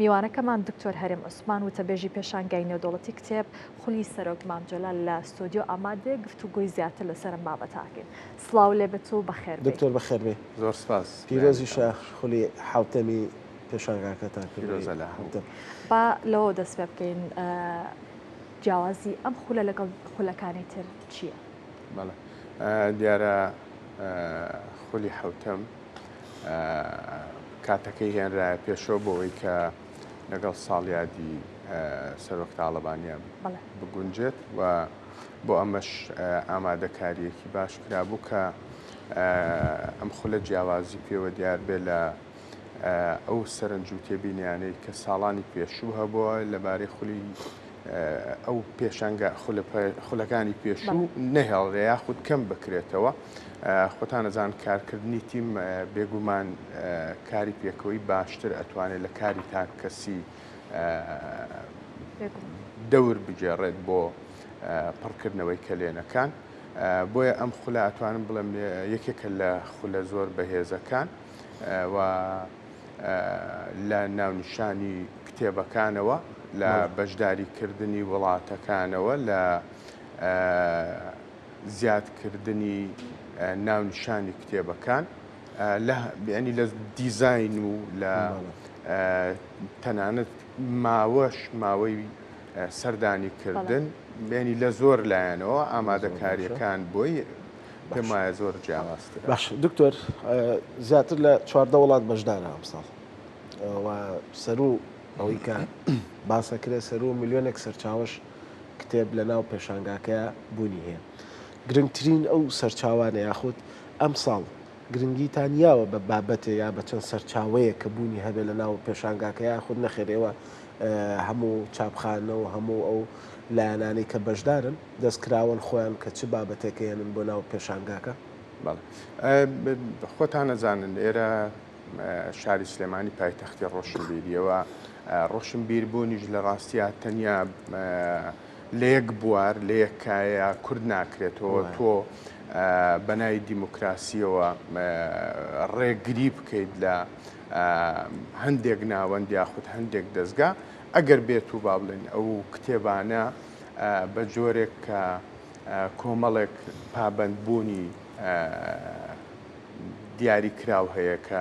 میوانەکەمان دکتۆر هەرێم عوسمان وتەبێژی پێشانگای نێودەوڵەتی کتێب خولی سەرۆک مام جەلال لە ستۆدیۆ ئامادەیە گفتوگۆی زیاتر لەسەر ئەم بابەتە ئەکەین. سڵاو لێبێت و بەخێر بێی. دکتۆر بەخێر بێی. زۆر سپاس. پیرۆزیشە خولی حەوتەمی پێشانگاکەتان کردووە. پیرۆزە لە هەموو. با لەوەوە دەست پێ بکەین جیاوازی ئەم خولە لەگەڵ خولەکانی تر چییە؟ بەڵێ دیارە خولی حەوتەم کاتەکەی هێنرایە پێشەوە بۆ ئەوەی کە لەگەڵ ساڵیادی سەرۆک تاڵەبانیان بگونجێت و بۆ ئەمەش ئامادەکاریەکی باش کرابوو کە ئەم خولە جیاوازی پێوە دیار بێ لە ئەو سەرنج و تێبینیانەی کە ساڵانی پێشوو هەبووە لەبارەی خولی ئەو پێشانگا خولەکانی پێشوو نەهێڵرێ یاخود کەم بکرێتەوە. خۆتان ئەزان کارکردنی تیم بێگومان کاری پێکەوەی باشتر ئەتوانێت لە کاری تاک کەسی دەور بگێڕێت بۆ پڕکردنەوەی کەلێنەکان. بۆیە ئەم خولە ئەتوانم بڵێم یەکێکە لە خولە زۆر بەهێزەکان و لە ناونیشانی کتێبەکانەوە، لە بەشداریکردنی وڵاتەکانەوە، لە زیادکردنی ناونیشانی کتێبەکان، لە یانی لە دیزاین و لە تەنانەت ماوەش ماوەی سەردانیکردن یانی لە زۆر لایەنەوە ئامادەکارییەکان بۆی پێم وایە زۆر جیاوازترە. باشە دکتۆر زیاتر لە 14 وڵات بەشدارە ئەمساڵ و سەروو ئەوەی کە باسەکرێ سەروو ملیۆنێک سەرچاوەش کتێب لە ناو پێشانگاکەیا بوونی هەیە. گرنگترین ئەو سەرچاوانە یاخود ئەمساڵ گرنگیتان یاوە بە بابەتێ یا بە چەند سەرچاوەیەک کە بوونی هەبێ لە ناو پێشانگاکە یاخود نەخێر ئێوە هەموو چاپخانە و هەموو ئەو لایەنانەی کە بەشدارن دەست کراوەن خۆیان کە چ بابەتێک ئەیەنن بۆ ناو پێشانگاکە؟ بەڵێ خۆتان ئەزانن ئێرە شاری سلێمانی پایتەختی ڕۆشنبیریە و ڕۆشنبیربوونیش لە ڕاستیا تەنیا لە یەک بوار لە یەک کایە کورد ناکرێتەوە تۆ بە ناوی دیموکراسیەوە ڕێگری بکەیت لە هەندێک ناوەند یاخود هەندێک دەستگا ئەگەر بێت و با بڵێن ئەو کتێبانە بە جۆرێک کە کۆمەڵێک پابەندبوونی دیاری کراو هەیە کە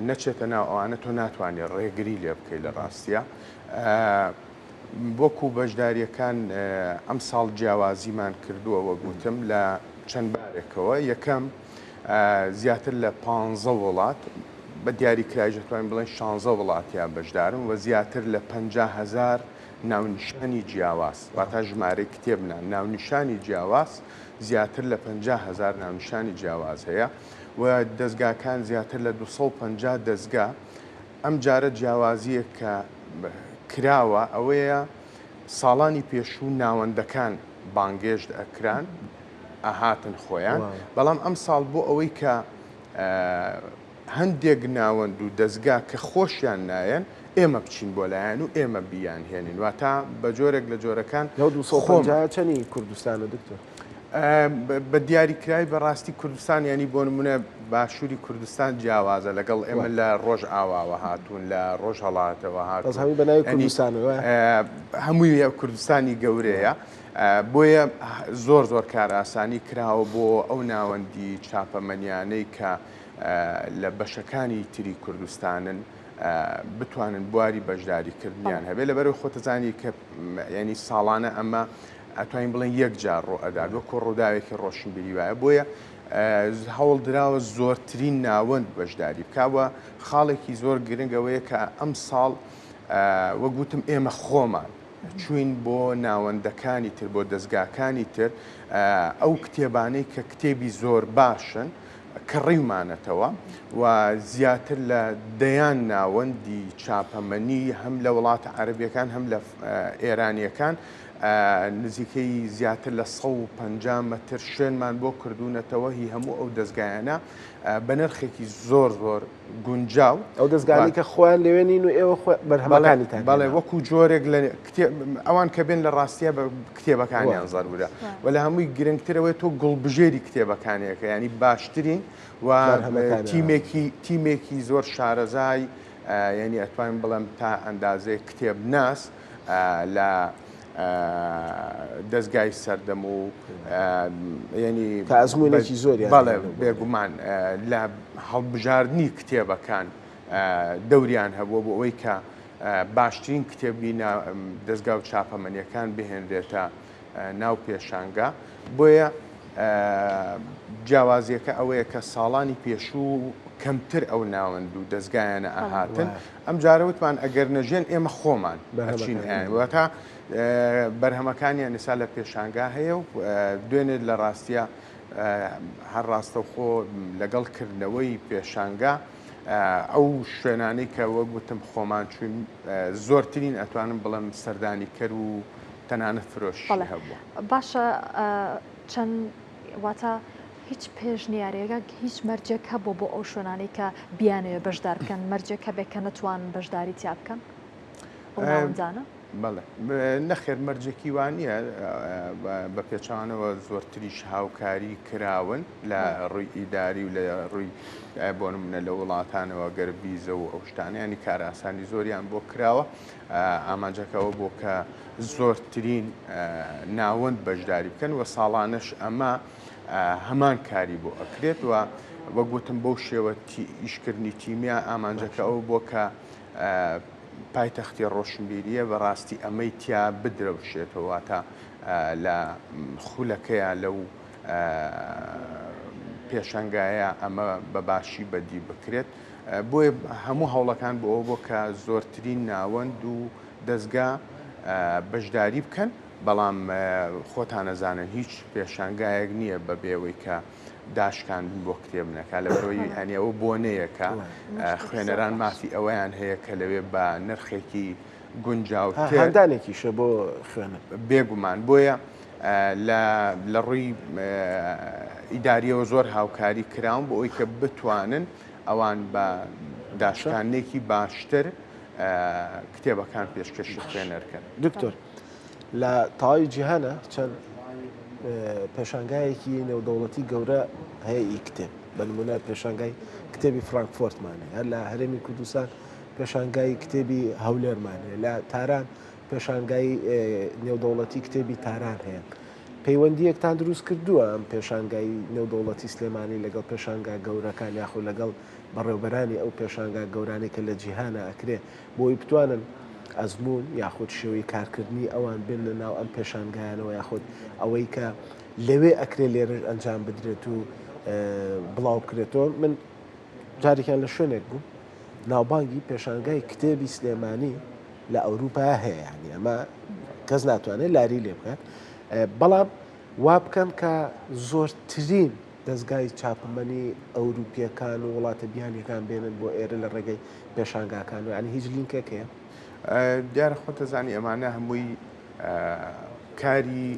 نەچێتە ناو ئەوانە تۆ ناتوانێت ڕێگری لێ بکەیت لە ڕاستە وەکو بەشداریەکان ئەمساڵ جیاوازیمان کردووە وەک وتم لە چەند بارێکەوە یەکەم زیاتر لە پ وڵات بە دیاری کرایش دەتوانین بڵێن 16 وڵاتیان بەشدارن و زیاتر لە 50 هەزار ناونیشانی جیاواز واتا ژمارەی کتێب نا ناونیشانی جیاواز زیاتر لە 50 هەزار ناونیشانی جیاواز هەیە و دەستگاکان زیاتر لە 250 دەستگا ئەم جارە جیاوازییەک کە کراوە ئەوەیە ساڵانی پێشوو ناوەندەکان بانگێشت ئەکران ئەهاتن خۆیان بەڵام ئەمساڵ بۆ ئەوەی کە هەندێک ناوەند و دەزگا کە خۆشیان نایەن ئێمە بچین بۆ لایەن و ئێمە بیان هێنین واتا بە جۆرێک لە جۆرەکان لەو 250 چەنی کوردستانە دکتۆر؟ بە دیاریکراوی بەڕاستی کوردستان ینی بۆ نمونە باشووری کوردستان جیاوازە لەگەڵ ئێمە لە ڕۆژ ئاواوە هاتوون لە ڕۆژ هەڵاتەوە هاتوون هەمووی بە ناوی کوردستانەوە هەمووی کوردستانی گەورەیە بۆیە زۆر زۆر کارئاسانی کراوە بۆ ئەو ناوەندی چاپەمەنیانەی کە لە بەشەکانی تری کوردستانن بتوانن بواری بەشداریکردنیان هەبێت لەبەرەوەی خۆتەزانی کە ینی ساڵانە ئەمە ئەتوانین بڵێین یەک جار ڕوو ئەدات وەکو ڕووداوێکی ڕۆشنبیری وایە بۆیە هەوڵ دراوە زۆرترین ناوەند بەشداری بکە و خاڵێکی زۆر گرنگ ئەوەیە کە ئەم ساڵ وەک وتم ئێمە خۆمان چوین بۆ ناوەندەکانی تر بۆ دەستگاکانی تر ئەو کتێبانەی کە کتێبی زۆر باشن کڕیومانەتەوە و زیاتر لە دەیان ناوەندی چاپەمەنی هەم لە وڵاتە عەرەبیەکان هەم لە ئێرانیەکان نزیکەی زیاتر لە 150 مەتر شوێنمان بۆ کردوونەتەوە هی هەموو ئەو دەزگایانە بە نرخێکی زۆر زۆر گونجاو. ئەو دەزگانەی کە خۆیان لەوێ نین و ئێوە خۆ بەرهەمەکانیتان بەڵێ وەکو جۆرێک لە کتێب ئەوان کە بێن لە ڕاستیە بە کتێبەکانیان زەرورە و لە هەمووی گرنگترەوەی تۆ گوڵبژێری کتێبەکانیەکە ینی باشترین و تیمێکی تیمێکی زۆر شارەزای یعنی ئەتوانم بڵێم تا ئەندازەیەک کتێبناس لە دەزگای سەردەم و یعنی کە ئەزموونێکی زۆریان بەڵێ بێگومان لە هەڵبژاردنی کتێبەکان دەوریان هەبووە بۆ ئەوەی کە باشترین کتێبی دەزگا و چاپەمەنیەکان بهێنرێتە ناو پێشانگا بۆیە جیاوازیەکە ئەوەیە کە ساڵانی پێشوو کەمتر ئەو ناوەند و دەزگایانە ئەهاتن ئەم جارە وتمان ئەگەر نەژێن ئێمە خۆمان ئەچین واتە بەرهەمەکانیان ئێستا لە پێشانگا هەیە و دوێنێت لە ڕاستیە هەر ڕاستەوخۆ لەگەڵ کردنەوەی پێشانگا ئەو شوێنانەی کە وەک وتم خۆمان چوین زۆرترین ئەتوانم بڵێم سەردانیکەر و تەنانەت فرۆشیشی هەبووە. باشە چەند واتە هیچ پێشنیارێک هیچ مەرجێک هەبوو بۆ ئەو شوێنانەی کە بیانەوێ بەشدار بکەن مەرجێک هەبێت کە نەتوانن بەشداری تیا بکەن ئەو ناوەندانە؟ بەڵێ نەخێر مەرجێکی وا نییە بە پێچەوانەوە زۆرتریش هاوکاری کراون لە ڕووی ئیداری و لە ڕووی بۆ نمونە لە وڵاتانەوە گەر ڤیزە و ئەو شتانە ینی کارئاسانی زۆریان بۆ کراوە ئامانجەکە ئەوە بۆ کە زۆرترین ناوەند بەشداری بکەن و ساڵانەش ئەمە هەمان کاری بۆ ئەکرێت و وەک وتم بەو شێوە ئیشکردنی تیمیا ئامانجەکە ئەو بۆ کە پایتەختی ڕۆشنبیرییە بەڕاستی ئەمەی تیا بدرەوشێتەوە واتە لە خولەکەیا لەو پێشەنگایە ئەمە بە باشی بەدی بکرێت بۆیە هەموو هەوڵەکان بۆ ئەوە بۆ کە زۆرترین ناوەند و دەستگا بەشداری بکەن بەڵام خۆتانەزانن هیچ پێشانگایەک نییە بە بێوەی کە داشکاندن بۆ کتێب نەکا لەبەرئەوەی یانی ئەوە بۆنەیەکە خوێنەران مافی ئەوەیان هەیە کە لەوێ بە نرخێکی گونجاوتر هاندانێکیشە بۆ خوێنەر بێگومان بۆیە لە ڕووی ئیداریەوە زۆر هاوکاری کراون بۆ ئەوی کە بتوانن ئەوان بە داشکاندنێکی باشتر کتێبەکان پێشکەشی خوێنەر کەن. دکتۆر لە تەواوی جیهانە چەند پێشانگایەکی نێودەوڵەتی گەورە هەیە ئی کتێب بە نمونە پێشانگای کتێبی فرانکفۆرتمان هەیە هەر لە هەرێمی کوردستان پێشانگای کتێبی هەولێرمان هەیە لە تاران پێشانگای نێودەوڵەتی کتێبی تاران هەیە پەیوەندیەکتان دروست کردووە ئەم پێشانگای نێودەوڵەتی سلێمانی لەگەڵ پێشانگا گەورەکان یاخود لەگەڵ بەڕێوبەرانی ئەو پێشانگا گەورانەی کە لە جیهانە ئەکرێ بۆی بتوانن ئەزموون یاخود شێوەی کارکردنی ئەوان بێننە ناو ئەم پێشانگایانەوە یاخود ئەوەی کە لەوێ ئەکرێ لێرەش ئەنجام بدرێت و بڵاو بکرێتەوە من جارێکیان لە شوێنێک بوو ناوبانگی پێشانگای کتێبی سلێمانی لە ئەوروپا هەیە ینی ئەمە کەس ناتوانێت لاری لێ بکات بەڵام وا بکەن کە زۆرترین دەزگای چاپەمەنی ئەوروپیەکان و وڵاتە بیانیەکان بێنن بۆ ئێرە لە ڕێگەی پێشانگاکان و یانی هیچ لینکێک هەیە؟ دیارە خۆت دەزانی ئەمانە هەمووی کاری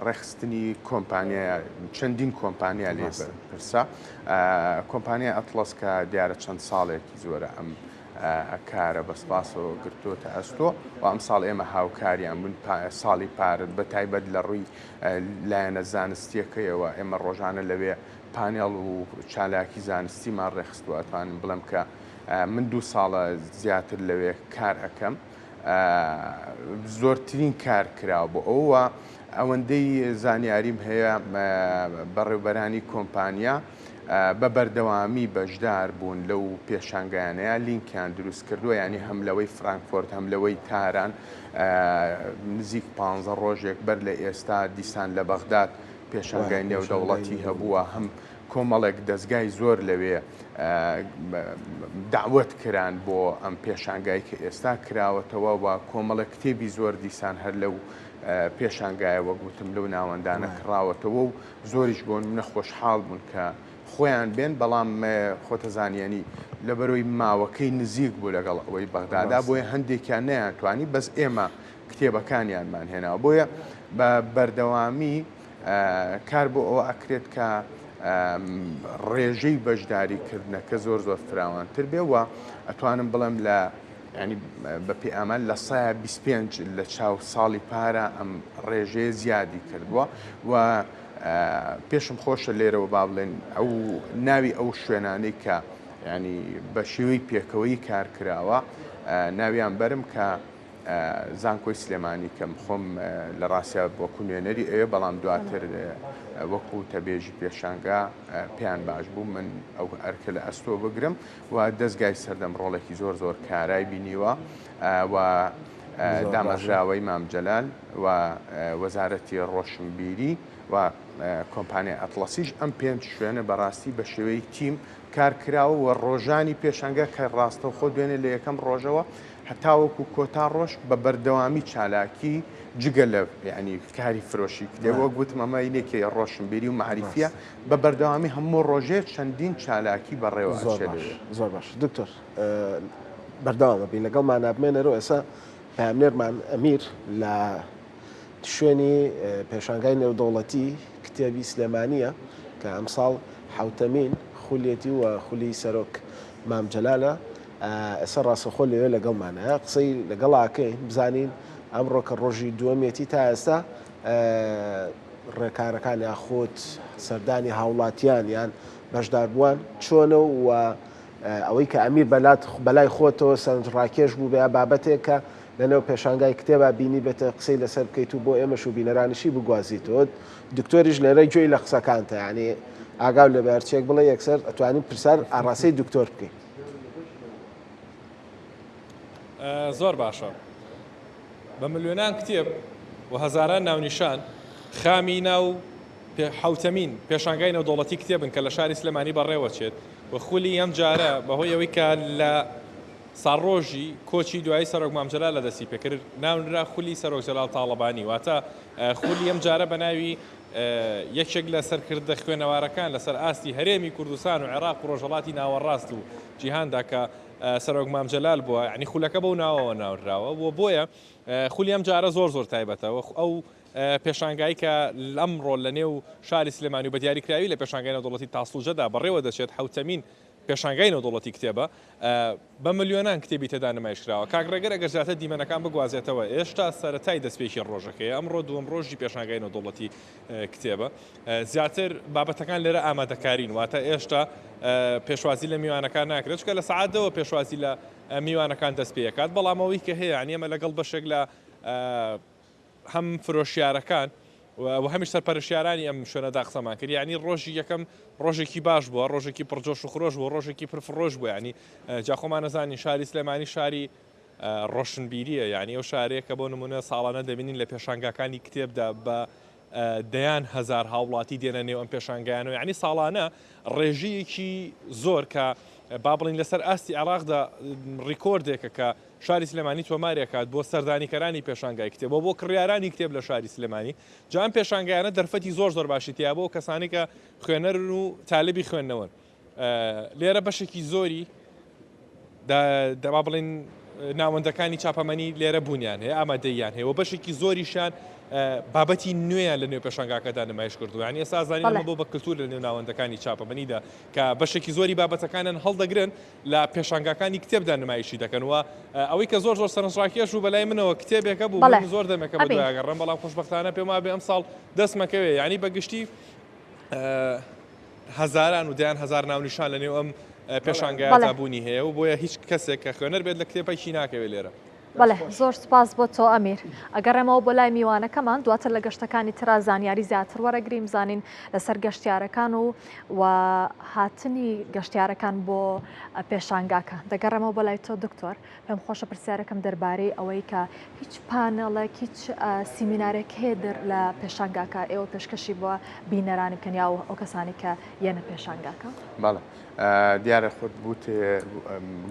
ڕێکخستنی کۆمپانیایە چەندین کۆمپانیا لێ پرسە کۆمپانیا ئەتڵەس کە دیارە چەند ساڵێکی زۆرە ئەم کارە بە سپاسەوە گرتووەتە ئەستۆ و ئەمساڵ ئێمە هاوکاریان بوون ساڵی پارت بە تایبەت لە ڕووی لایەنە زانستیەکەیەوە ئێمە ڕۆژانە لەوێ پانێڵ و چالاکی زانستیمان ڕێکخستووە ئەتوانم بڵێم کە من دوو ساڵە زیاتر لەوێ کار ئەکەم زۆرترین کار کراوە بۆ ئەوە ئەوەندەی زانیاریم هەیە بەڕێوبەرانی کۆمپانیا بە بەردەوامی بەشدار بوون لەو پێشانگایانەیە لینکیان دروست کردووە ینی هەم لەوەی فرانکفۆرت هەم لەوەی تاران نزیک پ ڕۆژێک بەر لە ئێستا دیسان لە بەغداد پێشانگای نێودەوڵەتی هەبووە هەم کۆمەڵێک دەزگای زۆر لەوێ دەعوەت کران بۆ ئەم پێشانگای کە ئێستا کراوەتەوە و کۆمەڵێک کتێبی زۆر دیسان هەر لەو پێشانگایە وەک وتم لەو ناوەندانە کڕاوەتەوە و زۆریش بۆ نمونە خۆشحاڵ بوون کە خۆیان بێن بەڵام خۆتەزانیانی لەبەرەوەی ماوەکەی نزیک بوو لەگەڵ ئەوەی بەغدادا بۆیە هەندێکیان نەیانتوانی بەس ئێمە کتێبەکانیانمان هێناوە بۆیە بە بەردەوامی کار بۆ ئەوە ئەکرێت کە ڕێژەی بەشداری کردنەکە زۆر زۆر فراوانتر بێ و ئەتوانم بڵێم لە ینی بە پێ ئامان لە سایە 25 لە چاو ساڵی پارە ئەم ڕێژەیە زیادی کردووە و پێشم خۆشە لێرەوە با بڵێن ئەو ناوی ئەو شوێنانەی کە ینی بە شێوەی پێکەوەی کار کراوە ناویان بەرم کە زانکۆی سلێمانی کەم خۆم لە ڕاستیا وەکو نوێنەری ئەوێ بەڵام دواتر وەکو تەبێژی پێشانگا پێیان باش بوو من ئەو ئەرکە لە ئەستۆ بگرم و دەستگای سەردەم ڕۆڵێکی زۆر زۆر کارای بینیوە و دامەزراوەی مام جەلال و وەزارەتی ڕۆشنبیری و کۆمپانیای ئەتڵەسیش ئەم پێنج شوێنە بەڕاستی بە شێوەی تیم کار کراوە و ڕۆژانی پێشانگا کە ڕاستەوخۆ دوێنێ لە یەکەم ڕۆژەوە هەتاوەکو کۆتا ڕۆژ بە بەردەوامی چالاکی جگە لە یعنی کاری فرۆشی کتێب وەک وتم ئەمە یەکێ ڕۆشنبیری و مەعریفیە بە بەردەوامی هەموو ڕۆژێ چەندین چالاکی بەڕێوە زۆر ئەچێ باش لەوێ. زۆر باش دکتۆر بەردەوامە بین لەگەڵمانا بمێنەرەوە ئێستا پەیامنێرمان ئەمیر لە شوێنی پێشانگای نێودەوڵەتی کتێبی سلێمانییە کە ئەمساڵ حەوتەمین خولیەتی و خولی سەرۆک مام جەلالە ئێستا ڕاستەخۆ لەوێ لەگەڵمانە قسەی لەگەڵاکەین بزانین ئەمڕۆ کە ڕۆژی دووەمێتی تا ئێستا ڕێکارەکان یاخود سەردانی هاوڵاتیان یان بەشداربووان چۆنە و ئەوەی کە ئەمیر بەلات بەلای خۆتەوە سەرنجڕاکێش بوو بە بابەتێک کە لەنێو پێشانگای کتێبا بینیبێتە قسەی لەسەر بکەیت و بۆ ئێمەش و بینەرانیشی بگوازیتەوە دکتۆریش لێرە گوێی لە قسەکانتە یعنی ئاگاو لێ بێ هەرچیەک بڵێ یەکسەر ئەتوانین پرسیار ئاڕاستەی دکتۆر بکەین. زۆر باشە. بە ملیۆنان کتێب و هەزاران ناونیشان خامی ناو حەوتەمین پێشانگای نێودەوڵەتی کتێبن کە لە شاری سلێمانی بەڕێوەچێت و خولی ئەم جارە بەهۆی ئەوەی کە لە ساڵڕۆژی کۆچی دوایی سەرۆک مام جەلال لە دەستی پێکرد ناونرا خولی سەرۆک جەلال تاڵەبانی واتە خولی ئەم جارە بە ناوی یەکێک لە سەرکردە خوێنەوارەکان لەسەر ئاستی هەرێمی کوردستان و عێراق و ڕۆژهەڵاتی ناوەڕاست و جیهاندا کە سەرۆک مام جەلال بووە یعنی خولەکە بەو ناوەوە ناونراوە و بۆیە خولی ئەم جارە زۆر زۆر تایبەتە ئەو پێشانگای کە ئەمڕۆ لە نێو شاری سلێمانی و بە دیاریکراوی لە پێشانگای نێودەوڵەتی تاسڵوجەدا بەڕێوە دەچێت حەوتەمین پێشانگای نێودەوڵەتی کتێبە بە ملیۆنان کتێبی تێدا نمایش کراوە. کاک ڕێگر ئەگەر زیاتر دیمەنەکان بگوازێتەوە ئێشتا سەرەتای دەستپێکی ڕۆژەکەیە، ئەمڕۆ دووەم ڕۆژی پێشانگای نێودەوڵەتی کتێبە. زیاتر بابەتەکان لێرە ئامادەکارین، واتە ئێشتا پێشوازی لە میوانەکان ناکرێت، چونکە لە سەعات دەوە پێشوازی لە میوانەکان دەست پێکات، بەڵام ئەوەی کە هەیە یانی ئێمە لەگەڵ بەشێک لە هەم فرۆشیارەکان و هەمیش سەرپەرشتیارانی ئەم شوێنەدا قسەمان کرد یعنی ڕۆژی یەکەم ڕۆژێکی باش بووە ڕۆژێکی پڕجۆش و خرۆش بووە ڕۆژێکی پرفڕۆژ بوو یعنی جا خۆمان نەزانین شاری سلێمانی شاری ڕۆشنبیریە یعنی ئەو شارەیە کە بۆ نمونە ساڵانە دەبینین لە پێشانگاکانی کتێبدا بە دەیان هەزار هاوڵاتی دێنە نێو ئەم پێشانگایانەوە یعنی ساڵانە ڕێژەیەکی زۆر کە با بڵین لەسەر ئاستی عێراقدا ڕیکۆردێکە کە شاری سلێمانی تۆماری ئەکات بۆ سەردانیکەرانی پێشانگای کتێب و بۆ کڕیارانی کتێب لە شاری سلێمانی، جا ئەم پێشانگایانە دەرفەتی زۆر زۆر باشی تیایە بۆ کەسانی کە خوێنەرن و تالبی خوێندنەوەن. لێرە بەشێکی زۆری با بڵێین ناوەندەکانی چاپەمەنی لێرە بوونیان هەیە، ئامادەییان هەیە و بەشێکی زۆریشیان بابەتی نوێیان لە نێو پێشانگاکەدا نمایش کردووە. یانی ئێستا ئەزانین ئەمە بۆ بە کلتور لە نێو ناوەندەکانی چاپەمەنیدا کە بەشێکی زۆری بابەتەکانیان هەڵدەگرن لە پێشانگاکانی کتێبدا نمایشی دەکەن و ئەوەی کە زۆر زۆر سەرنجڕاکێش بوو بەلای منەوە کتێبێکە بوو من زۆر دەمێکە بە دوای گەڕێم بەڵام خۆشبەختانە پێم وابێ ئەمساڵ دەستمەکەوێ یعنی بە گشتی هەزاران و دەیان هەزار ناونیشان لە نێو ئەم پێشانگایەدا بوونی هەیە و بۆیە هیچ کەسێک کە خوێنەر بێت لە کتێبەکی ناکەوێت لێرە. بەڵێ زۆر سوپاس بۆ تۆ ئەمیر. ئەگەڕێمەوە بۆ لای میوانەکەمان دواتر لە گەشتەکانی ترا زانیاری زیاتر وەرەگرین بزانین لەسەر گەشتیارەکان و و هاتنی گەشتیارەکان بۆ پێشانگاکە. دەگەڕێمەوە بۆ لای تۆ دکتۆر پێم خۆشە پرسیارەکەم دەربارەی ئەوەی کە هیچ پانێڵێک هیچ سیمینارێک هەیە دەر لە پێشانگاکە ئێوە پێشکەشی بۆ بینەرانی بکەن یا ئەو کەسانی کە یەنە پێشانگاکە؟ بەڵێ دیارە خۆت بوت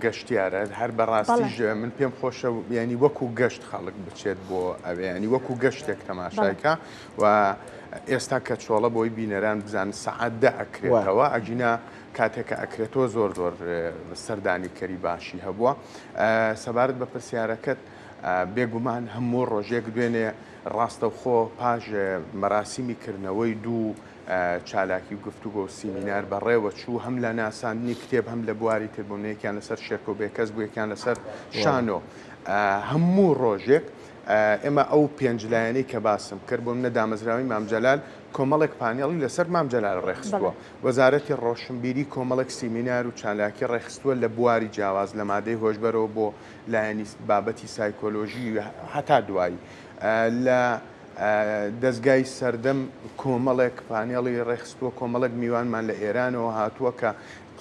گەشتیارە هەر بەڕاستیش من پێم خۆشە ینی وەکو گەشت خەڵک بچێت بۆ ئەوێ ینی وەکو گەشتێک تەماشایکە و ئێستا کە چۆڵە بۆی بینەران بزان سەعات دە ئەکرێتەوە ئەگینا کاتێکە ئەکرێتەوە زۆر زۆر سەردانی کەری باشی هەبووە سەبارەت بە پرسیارەکەت بێگومان هەموو ڕۆژێک دوێنێ ڕاستەوخۆ پاش مەراسیمی کردنەوەی دوو چالاکی و گفتوگۆ و سیمینار بەڕێوە چوو، هەم لە ناساندنی کتێب هەم لە بواری تر بوون، یەکیان لەسەر شێرکۆ بێکەس بوو، یەکیان لەسەر شانۆ. هەموو ڕۆژێک ئێمە ئەو پێنج لایەنەی کە باسم کرد، بۆ منە دامەزراوەی مام جەلال کۆمەڵێک پانێڵی لەسەر مام جەلال ڕێکخستووە. وەزارەتی ڕۆشنبیری کۆمەڵێک سیمینار و چالاکی ڕێکخستووە لە بواری جیاواز لە مادەی هۆشبەرەوە بۆ لایەنی بابەتی سایکۆلۆژی هەتا دوایی. لە دەزگای سەردەم کۆمەڵێک پانێڵی ڕێکخستووە، کۆمەڵێک میوانمان لە ئێرانەوە هاتووە کە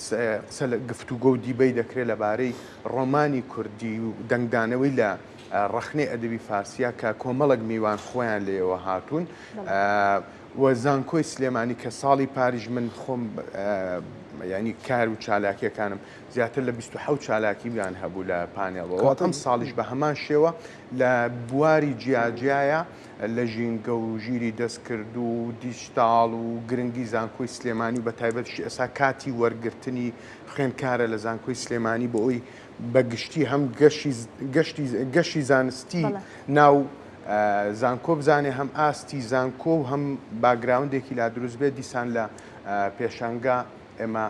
قسە لە گفتوگۆ و دیبەی دەکرێت لەبارەی ڕۆمانی کوردی و دەنگدانەوەی لە ڕەخنەی ئەدەبی فارسیە کە کۆمەڵێک میوان خۆیان لێیەوە هاتوون و زانکۆی سلێمانی کە ساڵی پاریش من خۆم ینی کار و چالاکیەکانم زیاتر لە 27 چالاکییان هەبوو لە پانێڵەوە ئەم ساڵیش بە هەمان شێوە لە بواری جیاجیایە لە ژینگە و ژیری دەستکرد و دیجتاڵ و گرنگی زانکۆی سلێمانی و بە تایبەتیش ئێستا کاتی وەرگرتنی خوێندکارە لە زانکۆی سلێمانی بۆ ئەوی بە گشتی هەم گەشی گەشتی گەشی زانستی ناو زانکۆ بزانێ هەم ئاستی زانکۆ و هەم background ێکی لا دروست بێت دیسان لە پێشانگا ئێمە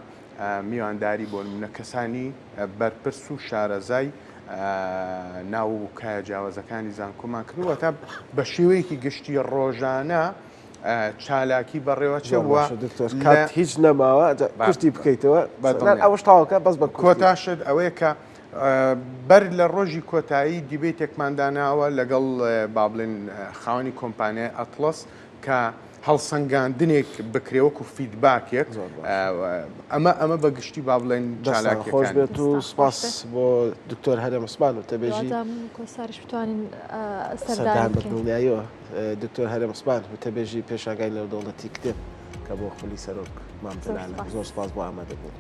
میوانداری بۆ نمونە کەسانی بەرپرس و شارەزای ناو کایە جیاوازەکانی زانکۆمان کردووە تا بە شێوەیەکی گشتی ڕۆژانە چالاکی بەڕێوەچێ وە دکتۆر کات هیچ نەماوە کورتی بکەیتەوە ئەوەش تاوەکە بەس بە کۆتاشت ئەوەیە کە بەر لە ڕۆژی کۆتایی debate ێکمان داناوە لەگەڵ با بڵێن خاوەنی کۆمپانیای ئەتڵەس کە هەڵسەنگاندنێک بکرێ وەکو feedback ێک ئەمە ئەمە بە گشتی با بڵێن چالاکیەکان. خۆش بێت و سپاس بۆ دکتۆر هەرێم عوسمان وتەبێژی کۆساریش بتوانین سەردان بە دڵنیاییەوە دکتۆر هەرێم عوسمان وتەبێژی پێشانگای نێودەوڵەتی کتێب کە بۆ خولی سەرۆک مام جەلالە زۆر سپاس بۆ ئامادەبوون.